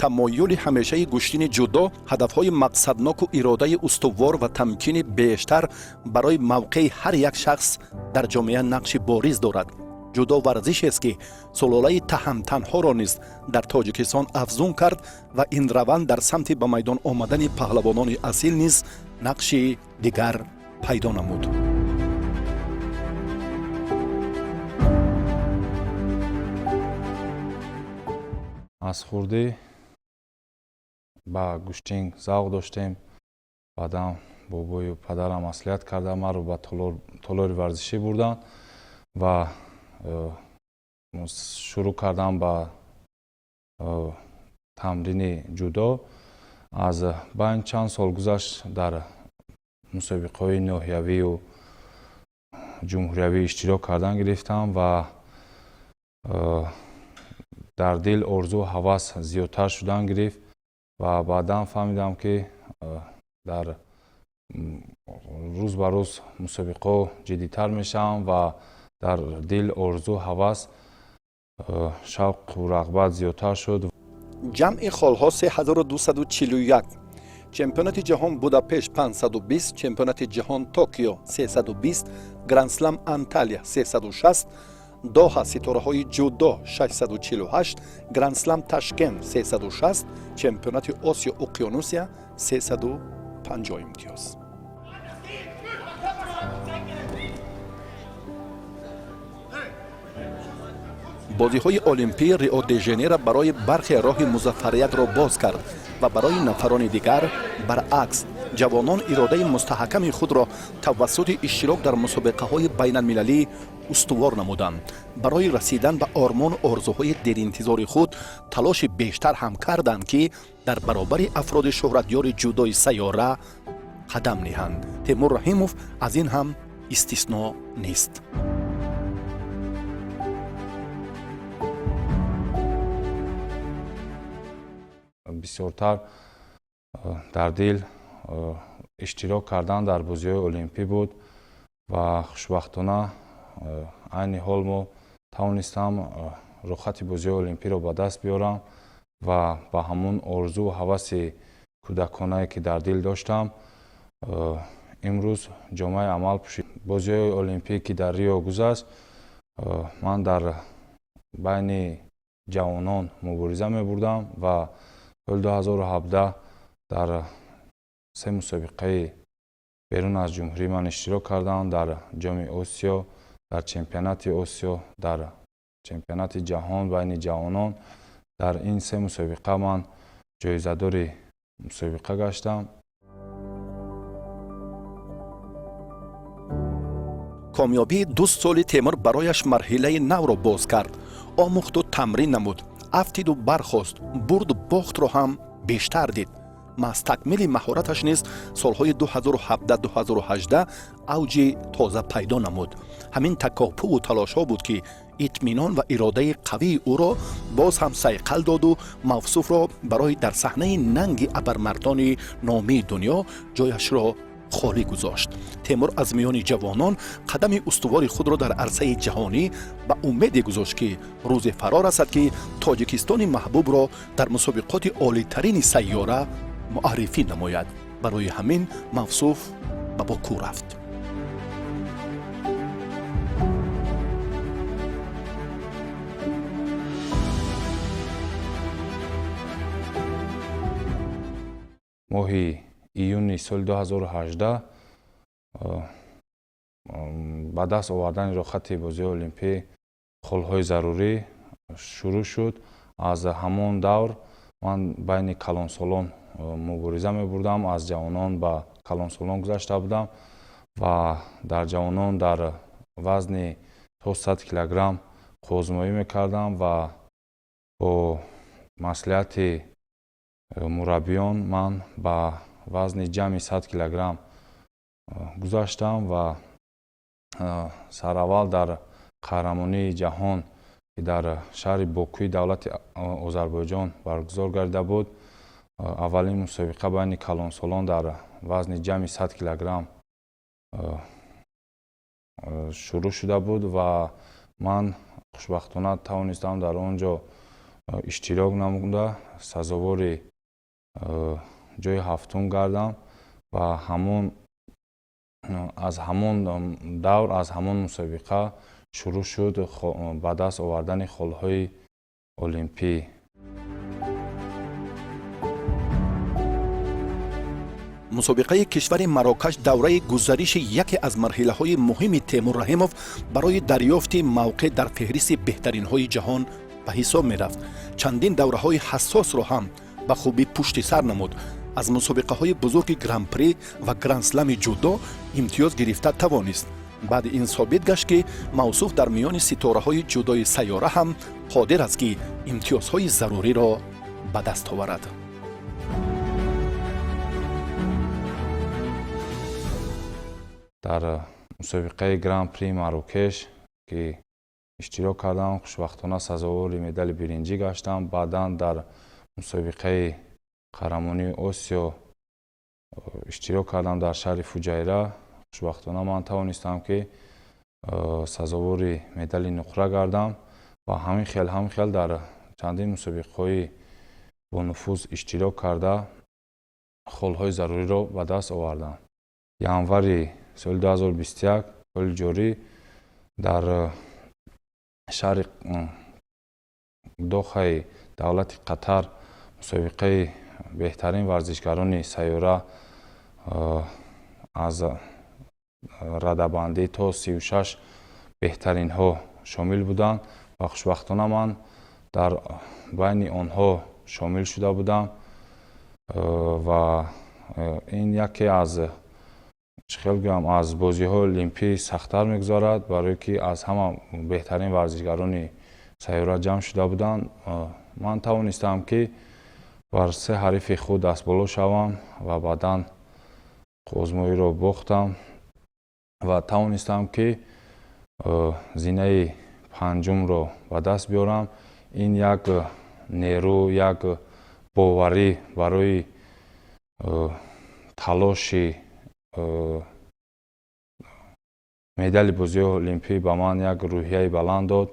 Тамоюли ҳамешаи гӯштини ҷудо, ҳадафҳои мақсадноку иродаи устувор ва тамкини бештар барои мавқеи ҳар як шахс дар ҷомеа нақши бориз дорад. Ҷудо варзишест, ки сулолаи таҳамтанҳоро низ дар Тоҷикистон афзун кард ва ин раванд дар самти ба майдон омадани паҳлавонони асил низ нақши дигар пайдо намуд. Аз хурдӣ ба гӯштин завқ доштем. Баъдан бобою падарам маслиҳат карда, маро ба толори варзишӣ бурданд ва шурӯъ кардам ба тамрини ҷудо. Аз байн чанд сол гузашт, дар мусобиқаҳои ноҳиявию ҷумҳуриявӣ иштирок кардан гирифтам ва дар дил орзу ҳавас зиёдтар шудан гирифт. Ва баъдан фаҳмидам, ки дар рӯз ба рӯз мусобиқаҳо ҷиддитар мешаванд ва дар дил орзу, ҳавас, шавқу рағбат зиёдтар шуд. Ҷамъи холҳо 3241, чемпионати ҷаҳон Будапешт 520, чемпионати ҷаҳон Токио 320, Грандслам Анталия 360, Доҳа ситораҳои ҷудо 648, Грандслам Ташкент 360, чемпионати Осиё Уқёнусия 350 имтиёз. Бозиҳои Олимпии Рио де Жанейро барои бархе роҳи музаффариятро боз кард ва барои нафарони дигар баръакс. Ҷавонон иродаи мустаҳками худро тавассути иштирок дар мусобиқаҳои байналмилалӣ устувор намуданд. Барои расидан ба ормону орзуҳои деринтизори худ талоши бештар ҳам карданд, ки дар баробари афроди шӯҳратёри ҷудои сайёра қадам ниҳанд. Темур Раҳимов аз ин ҳам истисно нест. Бисёртар дар дил иштирок кардан дар бозиҳои олимпӣ буд ва хушбахтона айни ҳол мо тавонистам рухсати бозиҳои олимпиро ба даст биёрам ва ба ҳамон орзу ҳаваси кӯдаконае, ки дар дил доштам, имрӯз ҷомаи амал пӯшид. Бозиҳои олимпӣ, ки дар Рио гузашт, ман дар байни ҷавонон мубориза мебурдам ва соли 2017 дар се мусобиқаи берун аз ҷумҳурӣ ман иштирок кардам: дар Ҷоми Осиё, дар чемпионати Осиё, дар чемпионати ҷаҳон байни ҷавонон. Дар ин се мусобиқа ман ҷоизадори мусобиқа гаштам. Комёбии ду соли Темур барояш марҳилаи навро боз кард. Омӯхту тамрин намуд, афтиду бархост, бурду бохтро ҳам бештар дид. Маҳз такмили маҳораташ низ солҳои 2017-2018 авҷи тоза пайдо намуд. Ҳамин такопуву талошҳо буд, ки итминон ва иродаи қавии ӯро боз ҳам сайқал доду мавсуфро барои дар саҳнаи нанги абармардони номии дунё ҷояшро холӣ гузошт. Темур аз миёни ҷавонон қадами устувори худро дар арсаи ҷаҳонӣ ба умеде гузошт, ки рӯзе фаро расад, ки Тоҷикистони маҳбубро дар мусобиқоти олитарини сайёра муаррифӣ намояд. Барои ҳамин мавсуф ба Боку рафт. Моҳи июни соли 2018 ба даст овардани рухсати бозиҳои олимпӣ холҳои зарурӣ шурӯъ шуд. Аз ҳамон давр ман байни калонсолон мубориза мебурдам, аз ҷавонон ба калонсолон гузашта будам ва дар ҷавонон дар вазни то 100 килограмм қӯзмоӣ мекардам ва бо маслиҳати мураббиён ман ба вазни ҷамъи 100 килограмм гузаштам ва сараввал дар қаҳрамонии ҷаҳон, ки дар шаҳри Бокуи давлати Озарбойҷон баргузор гардида буд, аввалин мусобиқа байни калонсолон дар вазни ҷамъи 100 килограмм шурӯъ шуда буд ва ман хушбахтона тавонистам дар он ҷо Иштирок намуда, сазовори ҷои ҳафтум гардам ва ҳамон аз ҳамон давр, аз ҳамон мусобиқа шурӯъ шуд ба даст овардани холҳои олимпӣ. Мусобиқаи кишвари Марокаш давраи гузариши яке аз марҳилаҳои муҳими Темур Раҳимов барои дарёфти мавқеъ дар феҳристи беҳтаринҳои ҷаҳон ба ҳисоб мерафт. Чандин давраҳои ҳассосро ҳам ба хубӣ пушти сар намуд. Аз мусобиқаҳои бузурги Гран-при ва Гранд-слами ҷудо имтиёз гирифта тавонист. Баъди ин собит гашт, ки мавсуф дар миёни ситораҳои ҷудои сайёра ҳам қодир аст, ки имтиёзҳои заруриро ба даст оварад. Дар мусобиқаи Гран-при Марокеш, ки иштирок кардам, хушбахтона сазовори медали биринҷӣ гаштам. Баъдан дар мусобиқаи қаҳрамонии Осиё иштирок кардам дар шаҳри Фуҷайра. Хушбахтона ман тавонистам, ки сазовори медали нуқра гардам ва ҳамин хел дар чандин мусобиқаҳои бонуфуз иштирок карда, холҳои заруриро ба даст овардам. Январи соли 2021, соли ҷорӣ, дар шаҳри Дохаи давлати Қатар мусобиқаи беҳтарин варзишгарони сайёра аз радабандӣ то 36 беҳтаринҳо шомил буданд ва хушбахтона ман дар байни онҳо шомил шуда будам. Ва ин яке аз, чӣ хел гӯям, аз бозиҳои олимпӣ сахттар мегузарад, барое ки аз ҳама беҳтарин варзишгарони сайёра ҷамъ шуда буданд. Ман тавонистам, ки бар се ҳарифи худ дастболо шавам ва баъдан озмоиро бохтам ва тавонистам, ки зинаи панҷумро ба даст биёрам. Ин як нерӯ, як боварӣ барои талоши медали бозиҳои олимпӣ ба ман як рӯҳияи баланд дод.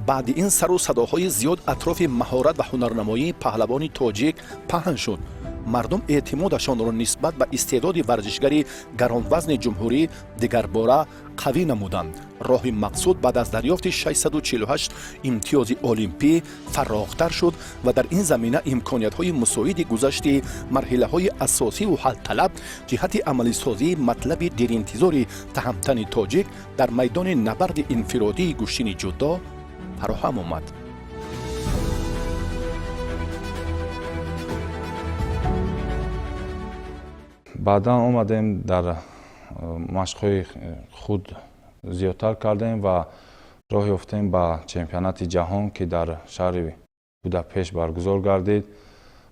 Баъди ин сару садоҳои зиёд атрофи маҳорат ва ҳунарнамоии паҳлавони тоҷик паҳн шуд. Мардум эътимодашонро нисбат ба истеъдоди варзишгари гаронвазни ҷумҳурӣ дигарбора қавӣ намуданд. Роҳи мақсуд баъд аз дарёфти 648 имтиёзи олимпӣ фарохтар шуд ва дар ин замина имкониятҳои мусоиди гузашти марҳилаҳои асосиву ҳалталаб ҷиҳати амалисозии матлаби деринтизори таҳамтани тоҷик дар майдони набарди инфиродии гӯштини ҷудо фароҳам омад. Баъдан омадем, дар машқҳои худ зиёдтар кардем ва роҳ ёфтем ба чемпионати ҷаҳон, ки дар шаҳри Будапешт баргузор гардид.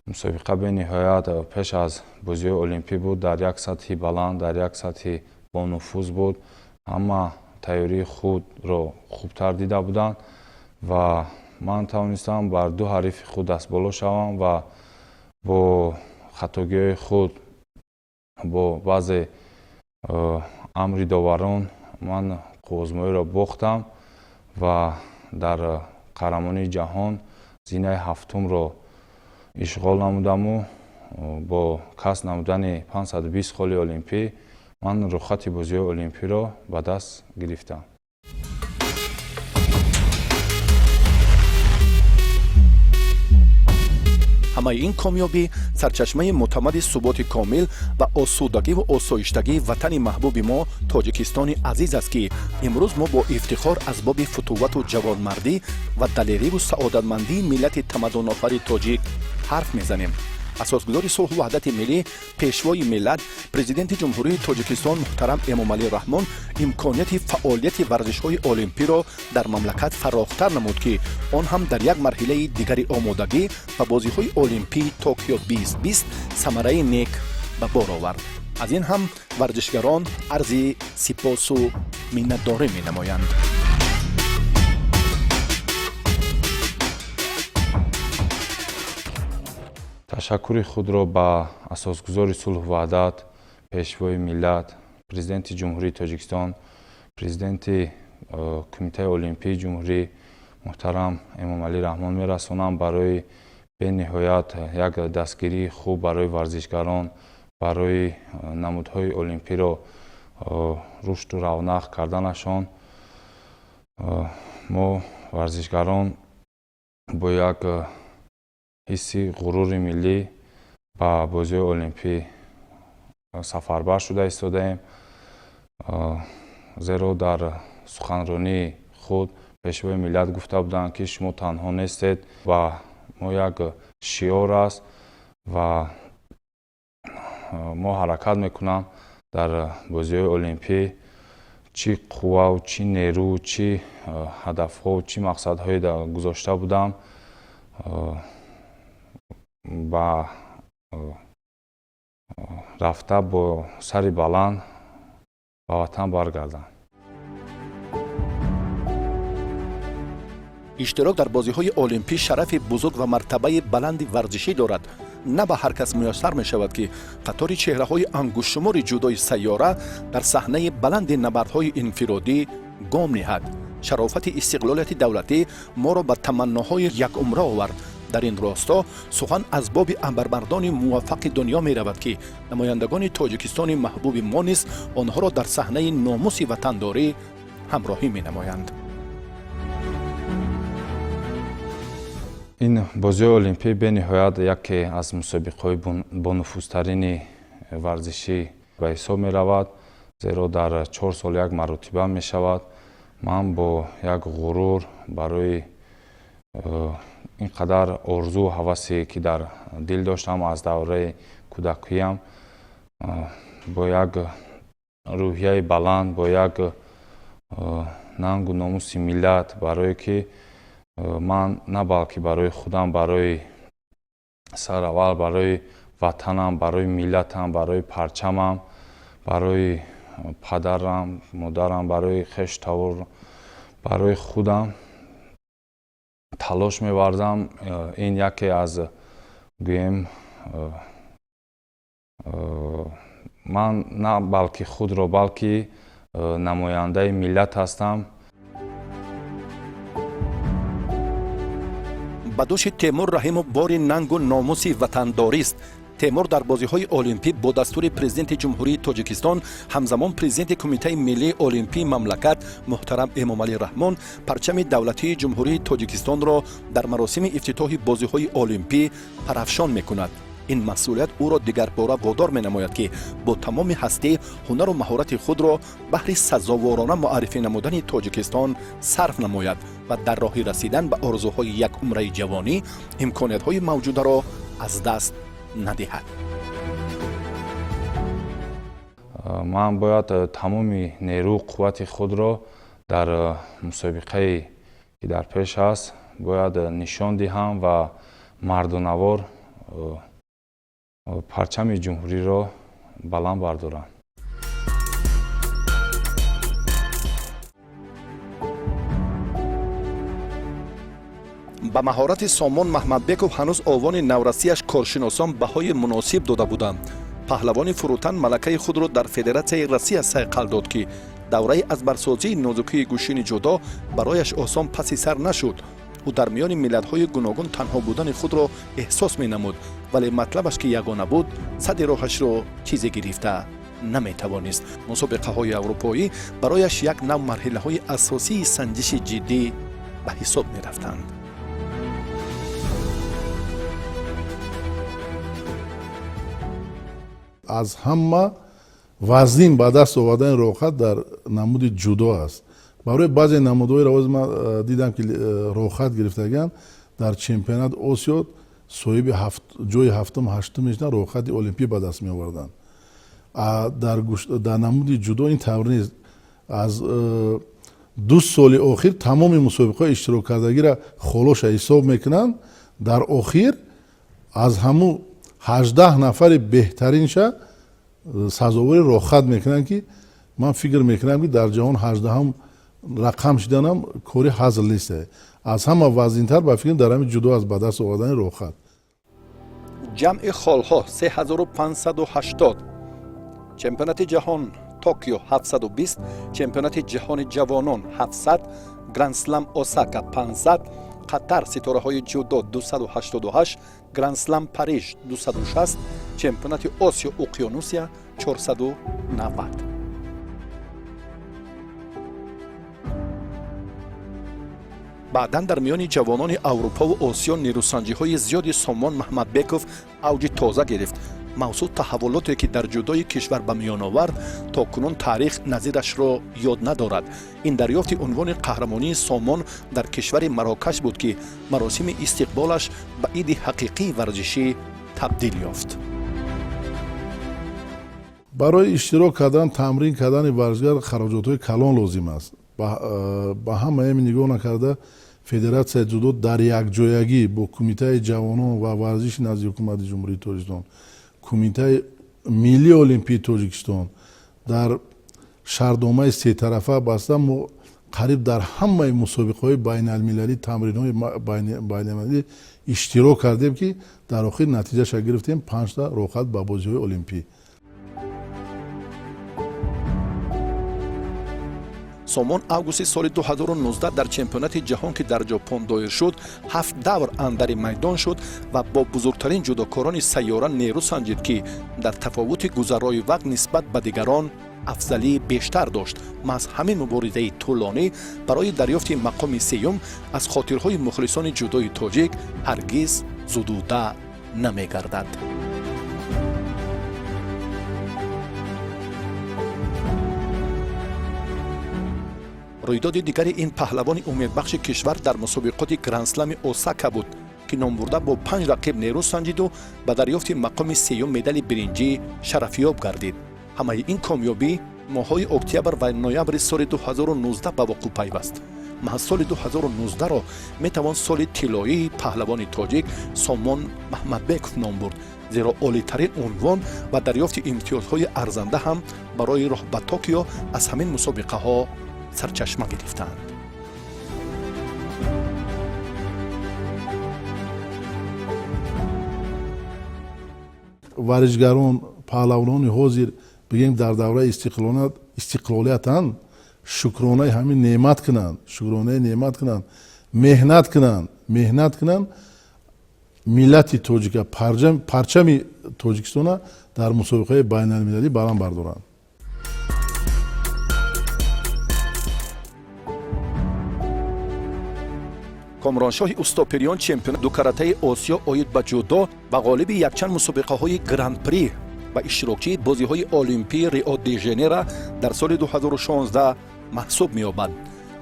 Мусобиқа бениҳоят пеш аз бозиҳои олимпӣ буд, дар як сатҳи баланд, дар як сатҳи бонуфуз буд. Ҳама тайёрии худро хубтар дида буданд ва ман тавонистам бар ду ҳарифи худ дастболо шавам ва бо хатогиҳои худ, бо баъзе амри доварон ман қувваозмоиро бохтам ва дар қаҳрамонии ҷаҳон зинаи ҳафтумро ишғол намудаму бо касб намудани 520 холи олимпӣ ман рухсати бозиҳои олимпиро ба даст гирифтам. Ҳамаи ин комёбӣ сарчашмаи мӯътамади суботи комил ва осудагиву осоиштагии ватани маҳбуби мо, Тоҷикистони азиз аст, ки имрӯз мо бо ифтихор аз боби футуввату ҷавонмардӣ ва далериву саодатмандии миллати тамаддунофари тоҷик ҳарф мезанем. Асосгузори сулҳу ваҳдати миллӣ, Пешвои миллат, Президенти Ҷумҳурии Тоҷикистон муҳтарам Эмомалӣ Раҳмон имконияти фаъолияти варзишҳои олимпиро дар мамлакат фарохтар намуд, ки он ҳам дар як марҳилаи дигари омодагӣ ба бозиҳои олимпии Токио 2020 самараи нек ба бор овард. Аз ин ҳам варзишгарон арзи сипосу миннатдорӣ менамоянд. Ташаккури худро ба асосгузори сулҳу ваҳдат, Пешвои миллат, Президенти Ҷумҳурии Тоҷикистон Президенти Кумитаи Олимпии Ҷумҳурӣ муҳтарам Эмомалӣ Раҳмон мерасонам барои бениҳоят як дастгирии хуб барои варзишгарон, барои намудҳои олимпиро рушду равнақ карданашон. Мо варзишгарон бо як ҳисси ғурури миллӣ ба бозиҳои олимпӣ сафарбар шуда истодаем, зеро дар суханронии худ Пешвои миллат гуфта буданд, ки шумо танҳо нестед ва мо як шиор аст ва мо ҳаракат мекунам дар бозиҳои олимпӣ чӣ қуввау, чӣ нерӯ, чӣ ҳадафҳо, чӣ мақсадҳое гузошта будам, ба рафта бо сари баланд ба ватан баргардам. Иштирок дар бозиҳои олимпӣ шарафи бузург ва мартабаи баланди варзишӣ дорад. На ба ҳар кас муяссар мешавад, ки қатори чеҳраҳои ангуштшумори ҷудои сайёра дар саҳнаи баланди набардҳои инфиродӣ гом ниҳад. Шарофати истиқлолияти давлатӣ моро ба таманноҳои якумра овард. Дар ин росто сухан аз боби абармардони муваффақи дунё меравад, ки намояндагони Тоҷикистони маҳбуби мо низ онҳоро дар саҳнаи номуси ватандорӣ ҳамроҳӣ менамоянд. Ин бозиҳои олимпӣ бениҳоят яке аз мусобиқаҳои бонуфузтарини варзишӣ ба ҳисоб меравад, зеро дар 4 сол як маротиба мешавад. Ман бо як ғурур барои ин қадар орзу ҳавасе, ки дар дил доштам аз давраи кӯдакиям, бо як рӯҳияи баланд, бо як нангу номуси миллат, барое ки ман на балки барои худам, барои сараввал барои ватанам, барои миллатам, барои парчамам, барои падарам, модарам, барои хештавор, барои худам талош меварзам. Ин яке аз, гӯем, ман на балки худро, балки намояндаи миллат ҳастам. Ба дӯши Темур Раҳимов бори нангу номуси ватандорист. Темур дар бозиҳои олимпӣ бо дастури Президенти Ҷумҳурии Тоҷикистон, ҳамзамон Президенти Кумитаи миллии олимпии мамлакат муҳтарам Эмомалӣ Раҳмон парчами давлатии Ҷумҳурии Тоҷикистонро дар маросими ифтитоҳи бозиҳои олимпӣ парафшон мекунад. Ин масъулият ӯро дигарбора водор менамояд, ки бо тамоми ҳастӣ ҳунару маҳорати худро баҳри сазоворона муаррифӣ намудани Тоҷикистон сарф намояд ва дар роҳи расидан ба орзуҳои якумраи ҷавонӣ имкониятҳои мавҷударо аз даст надиҳад. Ман бояд тамоми нерӯ қуввати худро дар мусобиқае, ки дар пеш аст, бояд нишон диҳам ва мардонавор парчами ҷумҳуриро баланд бардорам. Ба маҳорати Сомон Маҳмадбеков ҳанӯз овони наврасияш коршиносон баҳои муносиб дода буданд. Паҳлавони фурӯтан малакаи худро дар Федератсияи Россия сайқал дод, ки давраи азбарсозии нозукии гӯштини ҷудо барояш осон паси сар нашуд. Ӯ дар миёни миллатҳои гуногун танҳо будани худро эҳсос менамуд, вале матлабаш, ки ягона буд, садди роҳашро чизе гирифта наметавонист. Мусобиқаҳои аврупоӣ барояш як нав марҳилаҳои асосии санҷиши ҷиддӣ ба ҳисоб мерафтанд. Аз ҳама вазнин ба даст овардани роҳхат дар намуди ҷудо аст. Барои баъзе намудҳоеро ҳозир ман дидам, ки роҳхат гирифтагианд, дар чемпионат Осиё соҳиби ҷои ҳафтум, ҳаштум мешуданд, роҳхати олимпӣ ба даст меоварданд. Дар намуди ҷудо ин тавр нест. Аз 2 соли охир тамоми мусобиқаҳои иштироккардагиро холоша ҳисоб мекунанд. Дар охир аз ҳамун 18 нафари беҳтаринша сазовори роҳхат мекунанд, ки ман фикр мекунам, ки дар ҷаҳон 18-ҳам рақам шиданам кори ҳазл нест. Аз ҳама вазнинтар, ба фикрам, дар ҳамин ҷудо аст ба даст овардани роҳхат. Ҷамъи холҳо 3580. Чемпионати ҷаҳон Токио 720, чемпионати ҷаҳони ҷавонон 700, Грандслам Осака 500, Қатар ситораҳои ҷудо 288, Грандслам Париж 260, чемпионати Осиё Уқёнусия 490. Баъдан дар миёни ҷавонони Аврупову Осиё нерӯсанҷиҳои зиёди Сомон Маҳмадбеков авҷи тоза гирифт. Мавзӯъ таҳаввулоте, ки дар ҷудои кишвар ба миён овард, то кунун таърих назирашро ёд надорад. Ин дарёфти унвони қаҳрамонии Сомон дар кишвари Марокаш буд, ки маросими истиқболаш ба иди ҳақиқии варзишӣ табдил ёфт. Барои иштирок кардан, тамрин кардани варзишгар хароҷотҳои калон лозим аст. Ба ҳамаи нигоҳ накарда, Федератсияи ҷудо дар якҷоягӣ бо Кумитаи ҷавонон ва варзиши назди Ҳукумати Ҷумҳурии Тоҷикистон, Кумитаи миллии олимпии Тоҷикистон дар шартномаи сетарафа баста, мо қариб дар ҳамаи мусобиқаҳои байналмилалӣ, тамринҳои байналмилалӣ иштирок кардем, ки дар охир натиҷаша гирифтем: панҷта роҳхат ба бозиҳои олимпӣ. Сомон августи соли 2019 дар чемпионати ҷаҳон, ки дар Ҷопон доир шуд, ҳафт давр андари майдон шуд ва бо бузургтарин ҷудокорони сайёра нерӯ санҷид, ки дар тафовути гузарои вақт нисбат ба дигарон афзалии бештар дошт. Маҳз ҳамин муборизаи тӯлонӣ барои дарёфти мақоми сеюм аз хотирҳои мухлисони ҷудои тоҷик ҳаргиз зудуда намегардад. Рӯйдоди дигари ин паҳлавони умедбахши кишвар дар мусобиқоти Грандслами Осака буд, ки номбурда бо панҷ рақиб нерӯ санҷиду ба дарёфти мақоми сеюм, медали биринҷӣ шарафёб гардид. Ҳамаи ин комёбӣ моҳҳои октябр ва ноябри соли 2019 ба вуқӯъ пайваст. Маҳз соли 2019-ро метавон соли тиллоии паҳлавони тоҷик Сомон Маҳмадбеков ном бурд, зеро олитарин унвон ва дарёфти имтиёзҳои арзанда ҳам барои роҳ ба Токио аз ҳамин мусобиқаҳо сарчашма гирифтаанд. Варзишгарон, паҳлавонони ҳозир, бигем, дар давраи истиқлолиятанд, шукронаи ҳамин неъмат кунанд, шукронаи неъмат кунанд, меҳнат кунанд, меҳнат кунанд, миллати тоҷика, парчами Тоҷикистона дар мусобиқаи байналмилалӣ баланд бардоранд. Комроншоҳи устопириён чемпион дукаратаи Осиё оид ба ҷудо ва ғолиби якчанд мусобиқаҳои Гран-при ва иштирокчии бозиҳои олимпии Рио де Жанейро дар соли 2016 маҳсуб меёбад.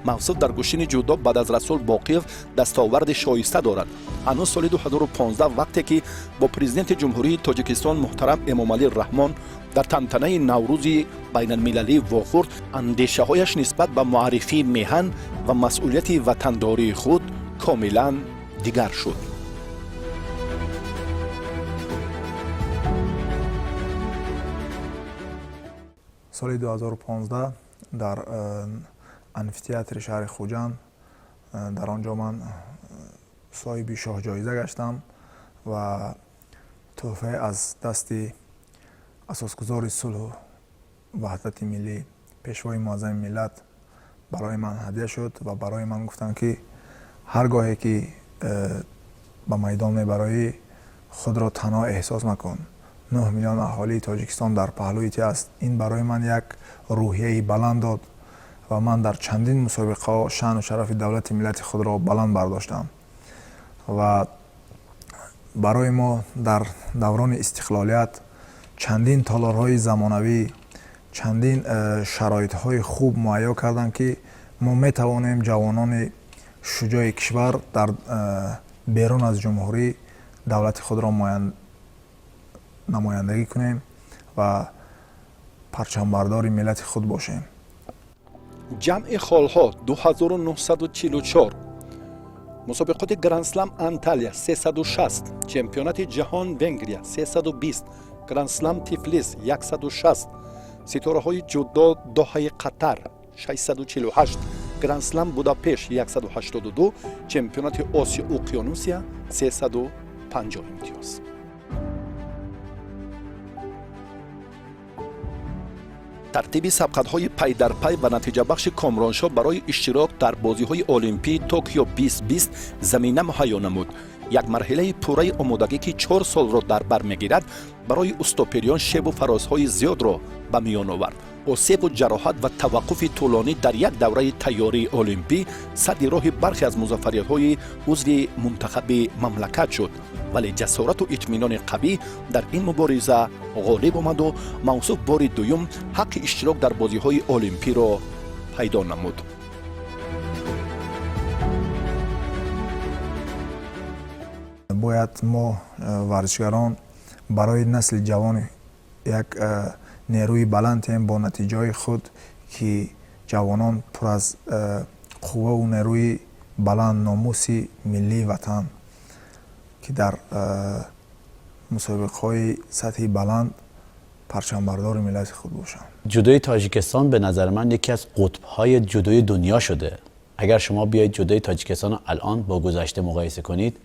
Мавсуф дар гӯштини ҷудо баъд аз Расул Боқиев дастоварди шоиста дорад. Ҳанӯз соли 2015, вақте ки бо Президенти Ҷумҳурии Тоҷикистон муҳтарам Эмомалӣ Раҳмон дар тантанаи Наврӯзи байналмилалӣ вохӯрд, андешаҳояш нисбат ба муаррифии меҳан ва масъулияти ватандории худ комилан дигар шуд. Соли 2015 дар амфитеатри шаҳри Хуҷанд, дар он ҷо ман соҳиби шоҳҷоиза гаштам ва тӯҳфае аз дасти асосгузори сулҳу ваҳдати миллӣ, Пешвои муаззами миллат барои ман ҳадя шуд ва барои ман гуфтанд, ки ҳар гоҳе ки ба майдон мебароӣ, худро танҳо эҳсос макун, 9 миллион аҳолии Тоҷикистон дар паҳлӯи ти аст. Ин барои ман як рӯҳияи баланд дод ва ман дар чандин мусобиқаҳо шаъну шарафи давлати миллати худро баланд бардоштам. Ва барои мо дар даврони истиқлолият чандин толорҳои замонавӣ, чандин шароитҳои хуб муҳайё карданд, ки мо метавонем ҷавонони шуҷои кишвар дар берун аз ҷумҳурӣ давлати худро намояндагӣ кунем ва парчамбардори миллати худ бошем. Ҷамъи холҳо 2944, мусобиқоти Грандслам Анталия 360, чемпионати ҷаҳон Венгрия 320, Грандслам Тифлис 160, ситораҳои ҷудо Доҳаи Қатар 648, Грандслам Будапешт 182, чемпионати Осиё Уқёнусия 350 имтиёз. Тартиби сабқатҳои пайдарпай ва натиҷабахши Комроншоҳ барои иштирок дар бозиҳои олимпии Токио 2020 замина муҳайё намуд. Як марҳилаи пурраи омодагӣ, ки 4 солро дар бар мегирад, барои устопириён шебу фарозҳои зиёдро ба миён овард. Осебу ҷароҳат ва таваққуфи тӯлонӣ дар як давраи тайёрии олимпӣ садди роҳи бархе аз музаффариятҳои узви мунтахаби мамлакат шуд, вале ҷасорату итминони қавӣ дар ин мубориза ғолиб омаду мавсуф бори дуюм ҳаққи иштирок дар бозиҳои олимпиро пайдо намуд. Бояд мо, варзишгарон, барои насли ҷавон як нерӯи баланд тиҳем бо натиҷаҳои худ, ки ҷавонон пур аз қувваву нерӯи баланд, номуси миллии ватан, ки дар мусобиқаҳои сатҳи баланд парчамбардори миллати худ бошанд. جودوی تاجیکستان به نظر من یکی از قطب‌های جودوی دنیا شده. اگر شما بیاید جودوی تاجیکستان رو الان با گذشته مقایسه کنید،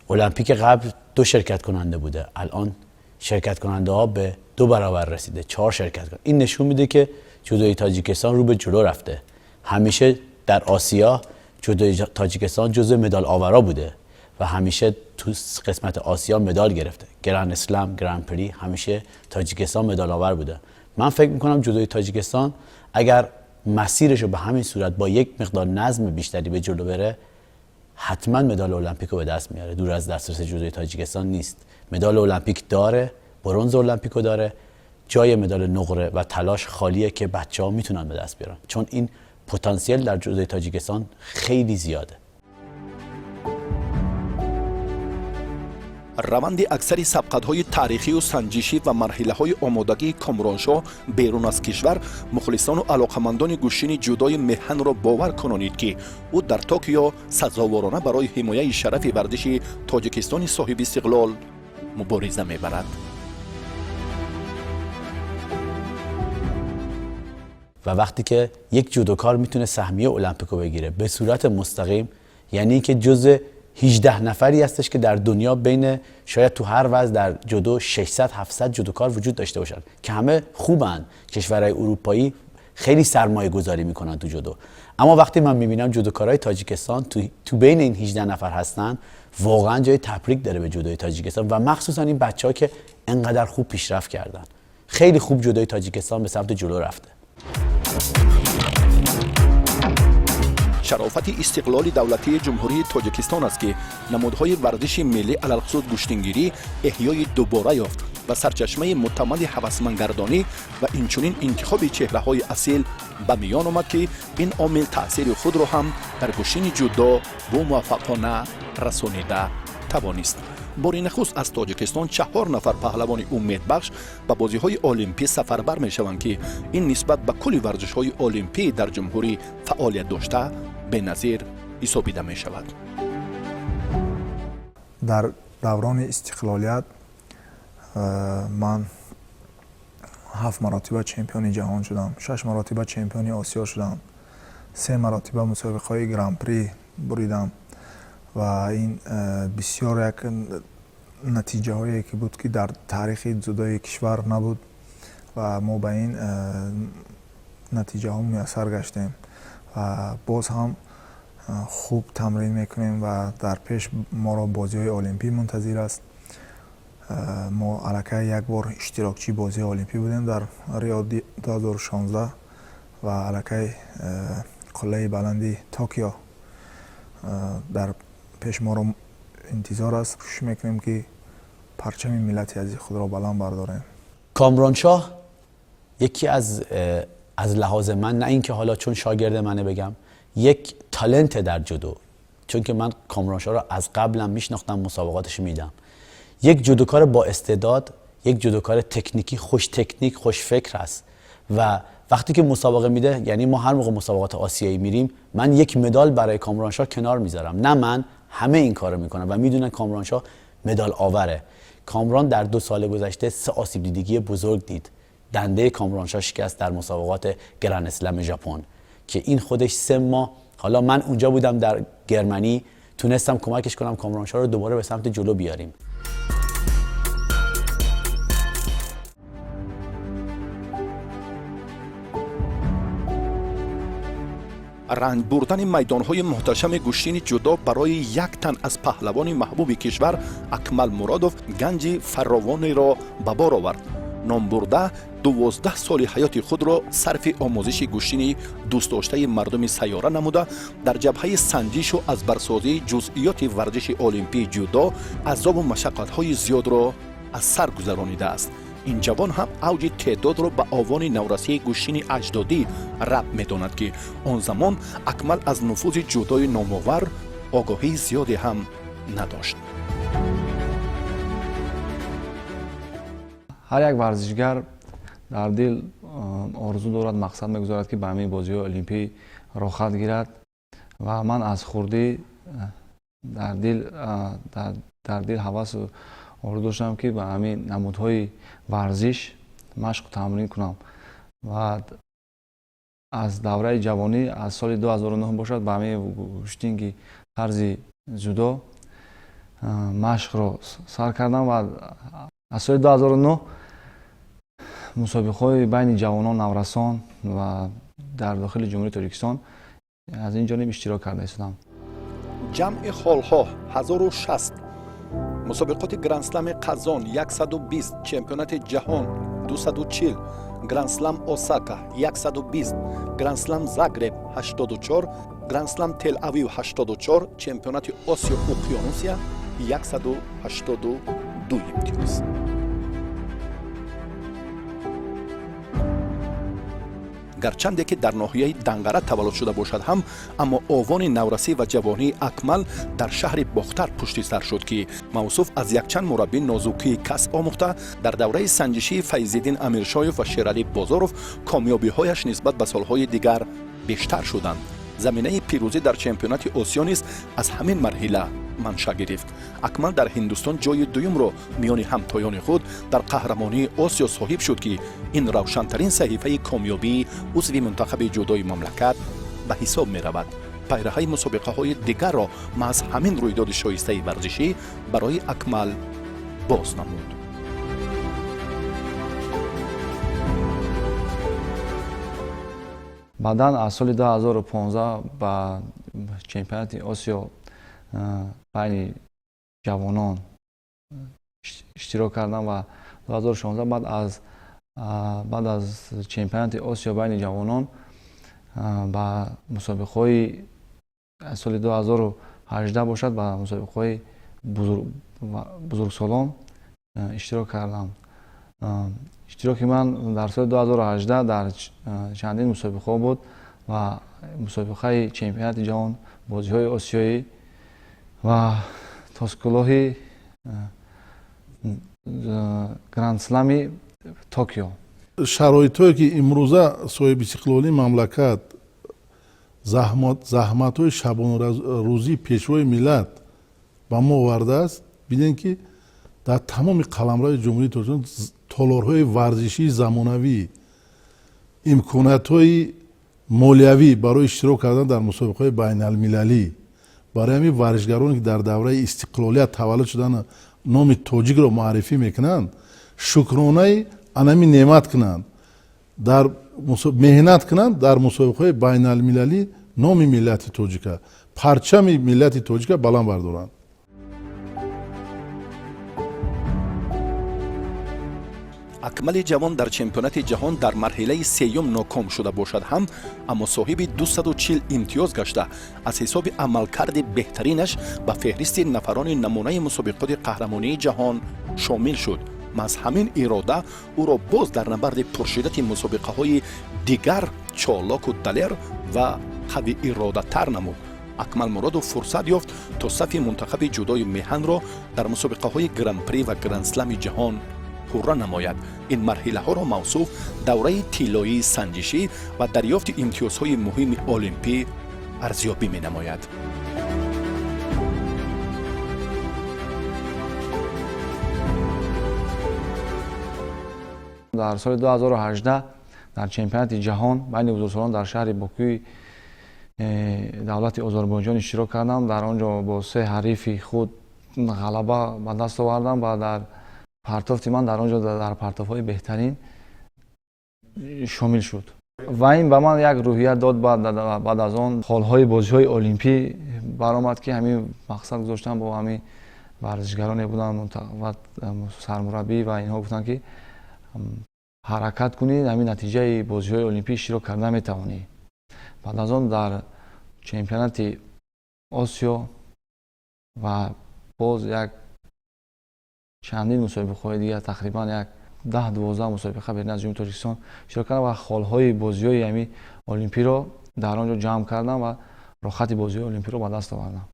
المپیک قبل دو شرکت کننده بوده، الان شرکت کننده ها به 2 برابر رسیده، چهار شرکت کننده. این نشون میده که جودوی تاجیکستان رو به جلو رفته. همیشه در آسیا جودوی تاجیکستان جزو مدال آورا بوده و همیشه تو قسمت آسیا مدال گرفته. گرند اسلم، گرند پری، همیشه تاجیکستان مدال آور بوده. من فکر میکنم جودوی تاجیکستان اگر مسیرش رو به همین صورت با یک مقدار نظم بیشتری به جلو بره، حتما مدال المپیک رو به دست میاره. دور از دسترس جودوی تاجیکستان نیست. مدال المپیک داره، برنز المپیک رو داره، جای مدال نقره و طلاش خالیه که بچه ها میتونن به دست بیارن، چون این پتانسیل در جودوی تاجیکستان خیلی زیاده. Раванди аксари сабқатҳои таърихию санҷишӣ ва марҳилаҳои омодагии Комроншоҳ берун аз кишвар мухлисону алоқамандони гӯштини ҷудои меҳанро бовар кунонид, ки ӯ дар Токио сазоворона барои ҳимояи шарафи варзиши Тоҷикистони соҳибистиқлол мубориза мебарад. و وقتی که یک جودوکار میتونه سهمیه المپیکو بگیره به صورت مستقیم، یعنی که جزء 18 نفری هستش که در دنیا بین شاید تو هر وزن در جودو 600 700 جودوکار وجود داشته باشن که همه خوبن. کشورهای اروپایی خیلی سرمایه گذاری میکنن تو جودو، اما وقتی من میبینم جودوکارای تاجیکستان تو بین این 18 نفر هستن، واقعا جای تبریک داره به جودوی تاجیکستان و مخصوصا این بچه ها که انقدر خوب پیشرفت کردن. خیلی خوب جودوی تاجیکستان به سمت جلو رفته. Шарофати истиқлоли давлатии Ҷумҳурии Тоҷикистон аст, ки намудҳои варзиши миллӣ, алалхусус гӯштингирӣ, эҳёи дубора ёфт ва сарчашмаи муътамади ҳавасмандгардонӣ ва инчунин интихоби чеҳраҳои асил ба миён омад, ки ин омил таъсири худро ҳам дар гӯштини ҷудо бомуваффақона расонида тавонист. Бори нахуст аз Тоҷикистон чаҳор нафар паҳлавони умедбахш ба бозиҳои олимпӣ сафарбар мешаванд, ки ин нисбат ба кулли варзишҳои олимпӣ дар ҷумҳурӣ фаъолият дошта беназир ҳисобида мешавад. Дар даврони истиқлолият ман ҳафт маротиба чемпиони ҷаҳон шудам, шаш маротиба чемпиони Осиё шудам, се маротиба мусобиқаҳои гран-при буридам ва ин бисёр як натиҷаҳое ки буд, ки дар таърихи ҷудои кишвар набуд ва мо ба ин натиҷаҳо муяссар гаштем ва боз ҳам хуб тамрин мекунем ва дар пеш моро бозиҳои олимпӣ мунтазир аст. Мо аллакай як бор иштирокчии бозиҳои олимпӣ будем дар Рио 2016 ва аллакай қуллаи баланди Токио дар пеш моро интизор аст. Кӯшиш мекунем, ки парчами миллати азизи худро баланд бардорем. کامرانشاه یکی از لحاظ من، نه اینکه حالا چون شاگرد منه بگم، یک talent در جودو، چون که من کامرانشاه رو از قبلم میشناختم، مسابقاتش میدم، یک جودوکار با استعداد، یک جودوکار تکنیکی، خوش تکنیک، خوش فکر است و وقتی که مسابقه میده، یعنی ما هر موقع مسابقات آسیایی میریم، من یک مدال برای کامرانشاه کنار میذارم. نه من، همه این کارو میکنن و میدونن کامرانشاه مدال آوره. کامران در 2 سال گذشته سه آسیب دیدگی بزرگ دید. دنده کامرانشاه شکست در مسابقات گرند اسلم ژاپن که این خودش 3 ماه، حالا من اونجا بودم در Germany، تونستم کمکش کنم، کامرانشاه رو دوباره به سمت جلو بیاریم. Ранг бурдани майдонҳои муҳташами гӯштини ҷудо барои як тан аз паҳлавони маҳбуби кишвар Акмал Муродов ганҷи фаровонеро ба бор овард. Номбурда 12 соли ҳаёти худро сарфи омӯзиши гӯштини дӯстдоштаи мардуми сайёра намуда, дар ҷабҳаи санҷишу азбарсозии ҷузъиёти варзиши олимпии ҷудо азобу машаққатҳои зиёдро аз сар гузаронидааст. Ин ҷавон ҳам авҷи теъдодро ба овони наврасии гӯштини аҷдодӣ рабт медонад, ки он замон Акмал аз нуфузи ҷудои номовар огоҳии зиёде ҳам надошт. Ҳар як варзишгар дар дил орзу дорад, мақсад мегузорад, ки ба ҳамин бозиҳои олимпӣ роҳхат гирад. Ва ман аз хурдӣ дар дил ҳавасу орзу доштам, ки ба ҳамин намудҳои варзиш машқу тамрин кунам. Ва аз давраи ҷавонӣ, аз соли 2009 бошад, ба ҳамин гӯштинги тарзи ҷудо машқро сар кардам ва аз соли 2009 мусобиқаҳои байни ҷавонон, наврасон ва дар дохили Ҷумҳурии Тоҷикистон аз ин ҷониб иштирок карда истодам. Ҷамъи холҳо 1060, мусобиқоти Грандслами Қазон 120, чемпионати ҷаҳон 240, Грандслам Осака 120, Грандслам Загреб 84, Грандслам Тел Авив 84, чемпионати Осиё Уқёнусия 182 имтиёз. Гарчанде ки дар ноҳияи Данғара таваллуд шуда бошад ҳам, аммо овони наврасӣ ва ҷавонии Акмал дар шаҳри Бохтар пушти сар шуд, ки мавсуф аз якчанд мураббӣ нозукии касб омӯхта, дар давраи санҷишии Файзиддин Амиршоев ва Шералӣ Бозоров комёбиҳояш нисбат ба солҳои дигар бештар шуданд. Заминаи пирӯзӣ дар чемпионати Осиё низ аз ҳамин марҳила манша гирифт. Акмал дар Ҳиндустон ҷои дуюмро миёни ҳамтоёни худ дар қаҳрамонии Осиё соҳиб шуд, ки ин равшантарин саҳифаи комёбии узви мунтахаби ҷудои мамлакат ба ҳисоб меравад. Пайраҳаи мусобиқаҳои дигарро маҳз ҳамин рӯйдоди шоистаи варзишӣ барои Акмал боз намуд. Баъдан аз соли 2015 ба чемпионати Осиё байни ҷавонон иштирок кардам ва 2016 баъд аз чемпионати Осиё байни ҷавонон ба мусобиқаҳои соли 2018 бошад, ба мусобиқаҳои бузургсолон иштирок кардам. Иштироки ман дар соли 2018 дар чандин мусобиқаҳо буд ва мусобиқаи чемпионати ҷаҳон, бозиҳои осиёӣ ва тоскулоҳи Грандслами Токио. Шароитҳое, ки имрӯза соҳибистиқлолии мамлакат, заҳматҳои шабонарӯзии Пешвои миллат ба мо овардааст, бинем, ки дар тамоми қаламрави Ҷумҳурии Тоҷикистон толорҳои варзишии замонавӣ, имкониятҳои молиявӣ барои иштирок кардан дар мусобиқаҳои байналмилалӣ барои ҳамин варзишгароне, ки дар давраи истиқлолият таваллуд шудан, номи тоҷикро муаррифӣ мекунанд, шукронаи анами неъмат кунанд, дар меҳнат кунанд, дар мусобиқаҳои байналмилалӣ номи миллати тоҷика, парчами миллати тоҷика баланд бардоранд. Акмали ҷавон дар чемпионати ҷаҳон дар марҳилаи сеюм ноком шуда бошад ҳам, аммо соҳиби 240 имтиёз гашта, аз ҳисоби амалкарди беҳтаринаш ба феҳристи нафарони намунаи мусобиқоти қаҳрамонии ҷаҳон шомил шуд. Маҳз ҳамин ирода ӯро боз дар набарди пуршиддати мусобиқаҳои дигар чолоку далер ва қавииродатар намуд. Акмал Муродов фурсат ёфт, то сафи мунтахаби ҷудои меҳанро дар мусобиқаҳои Гран-при ва Грандслами ҷаҳон пурра намояд. Ин марҳилаҳоро мавсуф давраи тиллоии санҷишӣ ва дарёфти имтиёзҳои муҳими олимпӣ арзёбӣ менамояд. Дар соли 2018 дар чемпионати ҷаҳон байни бузургсолон дар шаҳри Бокуи давлати Озарбойҷон иштирок кардам. Дар он ҷо бо се ҳарифи худ ғалаба ба даст овардам ва дар партофти ман дар он ҷо дар партофҳои беҳтарин шомил шуд. Ва ин ба ман як рӯҳия дод. Баъд аз он холҳои бозиҳои олимпӣ баромад, ки ҳамин мақсад гузоштам, бо ҳамин варзишгароне буданд ва сармураббӣ ва инҳо гуфтанд, ки ҳаракат кунӣ, ҳамин натиҷаи бозиҳои олимпӣ иштирок карда метавонӣ. Баъд аз он дар чемпионати Осиё ва боз як чандин мусобиқаҳои дигар, тақрибан як 10-12 мусобиқа берун аз Ҷумҳурии Тоҷикистон иштирок кардам ва холҳои бозиҳои ҳамин олимпиро дар он ҷо ҷамъ кардам ва роҳхати бозиҳои олимпиро ба даст овардам.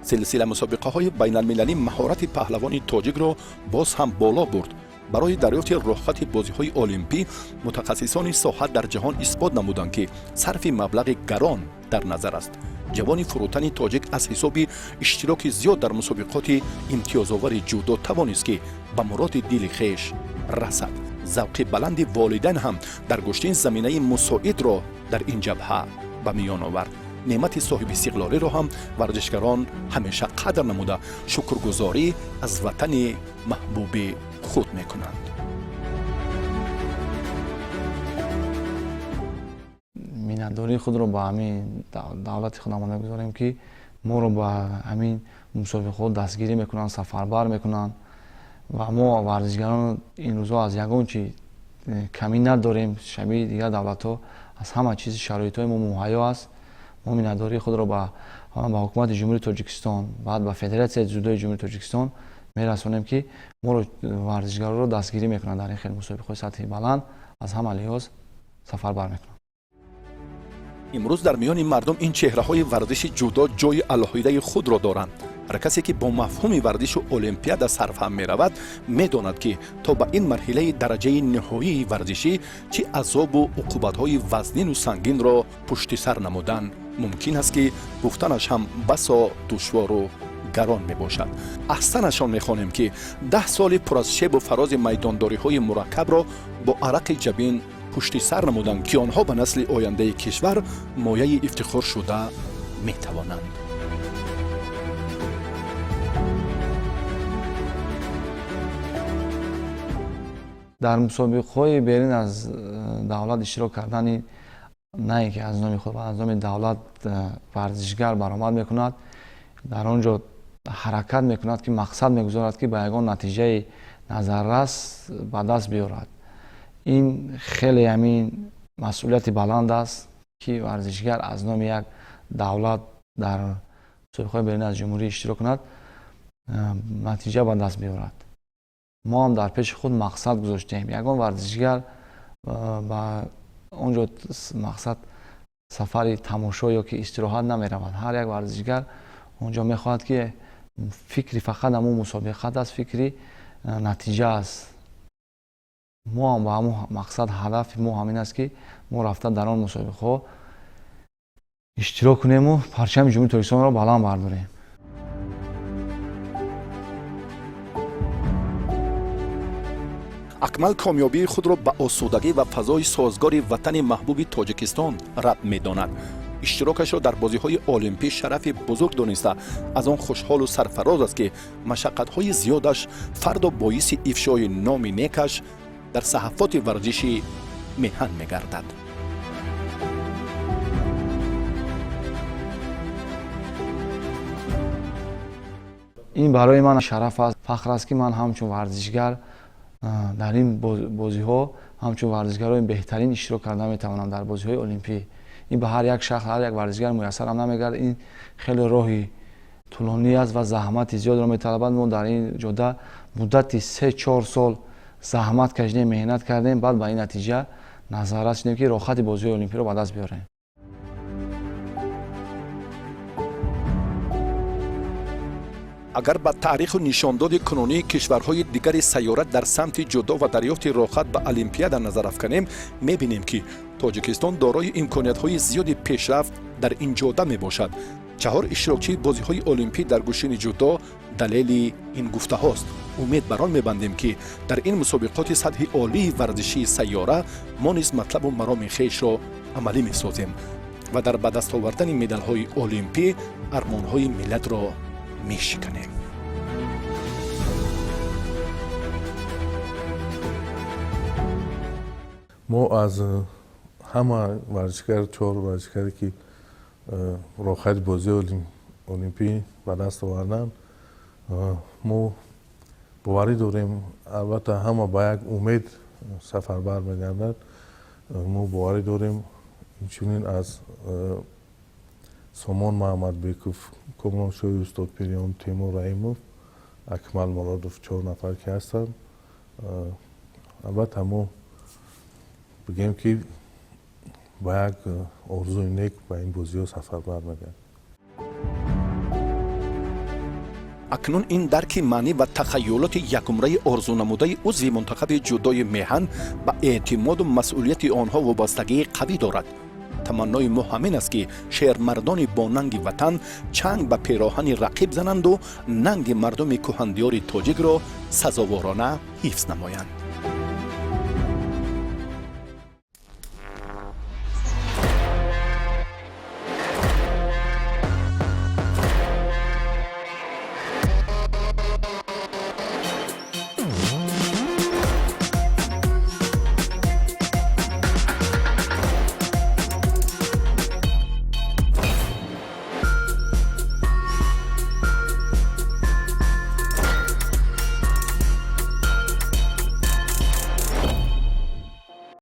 Силсила мусобиқаҳои байналмилалӣ маҳорати паҳлавони тоҷикро боз ҳам боло бурд. Барои дарёфти роҳхати бозиҳои олимпӣ мутахассисони соҳа дар ҷаҳон исбот намуданд, ки сарфи маблағи гарон дар назар аст. Ҷавони фурӯтани тоҷик аз ҳисоби иштироки зиёд дар мусобиқоти имтиёзовари ҷудо тавонист, ки ба муроди дили хеш расад. Завқи баланди волидайн ҳам дар гӯштин заминаи мусоидро дар ин ҷабҳа ба миён овард. Неъмати соҳибистиқлолиро ҳам варзишгарон ҳамеша қадр намуда, шукргузорӣ аз ватани маҳбуби худ мекунанд. Миннатдории худро ба ҳамин давлати худамон мегузорем, ки моро ба ҳамин мусобиқаҳо дастгирӣ мекунанд, сафарбар мекунанд ва мо варзишгарон ин рӯзҳо аз ягон чи камӣ надорем. Шабеҳи дигар давлатҳо аз ҳама чизи шароитҳои мо муҳайё аст. Мо миннатдории худро ба ҳукумати Ҷумҳурии Тоҷикистон, баъд ба Федератсияи ҷудои Ҷумҳурии Тоҷикистон мерасонем, ки моро варзишгаронро дастгирӣ мекунанд, дар ин хел мусобиқаҳои сатҳи баланд аз ҳама лиҳоз сафарбар мекунанд. Имрӯз дар миёни мардум ин чеҳраҳои варзиши ҷудо ҷойи алоҳидаи худро доранд. Ҳар касе, ки бо мафҳуми варзишу олимпиада сарфаҳм меравад, медонад, ки то ба ин марҳилаи дараҷаи ниҳоии варзишӣ чӣ азобу уқубатҳои вазнину сангинро пушти сар намудан мумкин аст, ки гуфтанаш ҳам басо душвору гарон мебошад. Аҳсанашон мехонем, ки 10 соли пур аз шебу фарози майдондориҳои мураккабро бо арақи ҷабин пушти сар намуданд, ки онҳо ба насли ояндаи кишвар мояи ифтихор шуда метавонанд. Дар мусобиқаҳои берун аз давлат иштирок кардани, на ин ки аз номи худ, аз номи давлат варзишгар баромад мекунад, дар он ҷо ҳаракат мекунад, ки мақсад мегузорад, ки ба ягон натиҷаи назаррас ба даст биёрад. Ин хеле ҳамин масъулияти баланд аст, ки варзишгар аз номи як давлат дар мусобиқаҳои берун аз ҷумҳурӣ иштирок кунад, натиҷа ба даст биёрад. Мо ҳам дар пеши худ мақсад гузоштем. Ягон варзишгар ба он ҷо мақсад сафари тамошо ё ки истироҳат намеравад. Ҳар як варзишгар он ҷо мехоҳад, ки фикри фақат ҳамон мусобиқат аст, фикри натиҷа аст. Мо ҳам ба ҳамон мақсад, ҳадафи мо ҳамин аст, ки мо рафта дар он мусобиқаҳо иштирок кунему парчами Ҷумҳурии Тоҷикистонро баланд бардорем. Акмал комёбии худро ба осудагӣ ва фазои созгори ватани маҳбуби Тоҷикистон рабт медонад. Иштирокашро дар бозиҳои олимпӣ шарафи бузург дониста, аз он хушҳолу сарфароз аст, ки машаққатҳои зиёдаш фардо боиси ифшои номи некаш дар саҳафоти варзиши меҳан мегардад. Ин барои ман шараф аст, фахр аст, ки ман ҳамчун варзишгар дар ин бозиҳо ҳамчун варзишгарои беҳтарин иштирок карда метавонам дар бозиҳои олимпӣ. Ин ба ҳар як шахс, ҳар як варзишгар муяссарам намегардад. Ин хеле роҳи тӯлонӣ аст ва заҳмати зиёдро металабад. Мо дар ин ҷода муддати 3-4 сол заҳмат кашидем, меҳнат кардем, баъд ба ин натиҷа назаррас шудем, ки роҳхати бозиҳои олимпиро ба даст биёрем. Агар ба таъриху нишондоди кунунии кишварҳои дигари сайёра дар самти ҷудо ва дарёфти роҳхат ба олимпиада назар афканем, мебинем, ки Тоҷикистон дорои имкониятҳои зиёди пешрафт дар ин ҷода мебошад. Чаҳор иштирокчии бозиҳои олимпӣ дар гӯштини ҷудо далели ин гуфтаҳост. Умед бар он мебандем, ки дар ин мусобиқоти сатҳи олии варзишии сайёра мо низ матлабу мароми хешро амалӣ месозем ва дар ба даст овардани медалҳои олимпӣ армонҳои миллатро мешиканем. Мо аз ҳама варзишгар, чор варзишгаре, ки роҳхати бозии олимпӣ ба даст оварданд, мо боварӣ дорем, албатта, ҳама ба як умед сафарбар мегардад. Мо боварӣ дорем, инчунин аз Сомон Маҳамадбеков, Комроншоҳи Устодпириён, Темур Раҳимов, Акмал Муродов, чор нафар ки ҳастанд, албатта, мо бигем, ки ба як орзуи нек ба ин бозиҳо сафарбар мегардем. Акнун ин дарки маънӣ ва тахайюлоти якумраи орзунамудаи узви мунтахаби ҷудои меҳан ба эътимоду масъулияти онҳо вобастагии қавӣ дорад. Таманнои мо ҳамин аст, ки шермардони бонанги ватан чанг ба пероҳани рақиб зананду нанги мардуми кӯҳандиёри тоҷикро сазоворона ҳифз намоянд.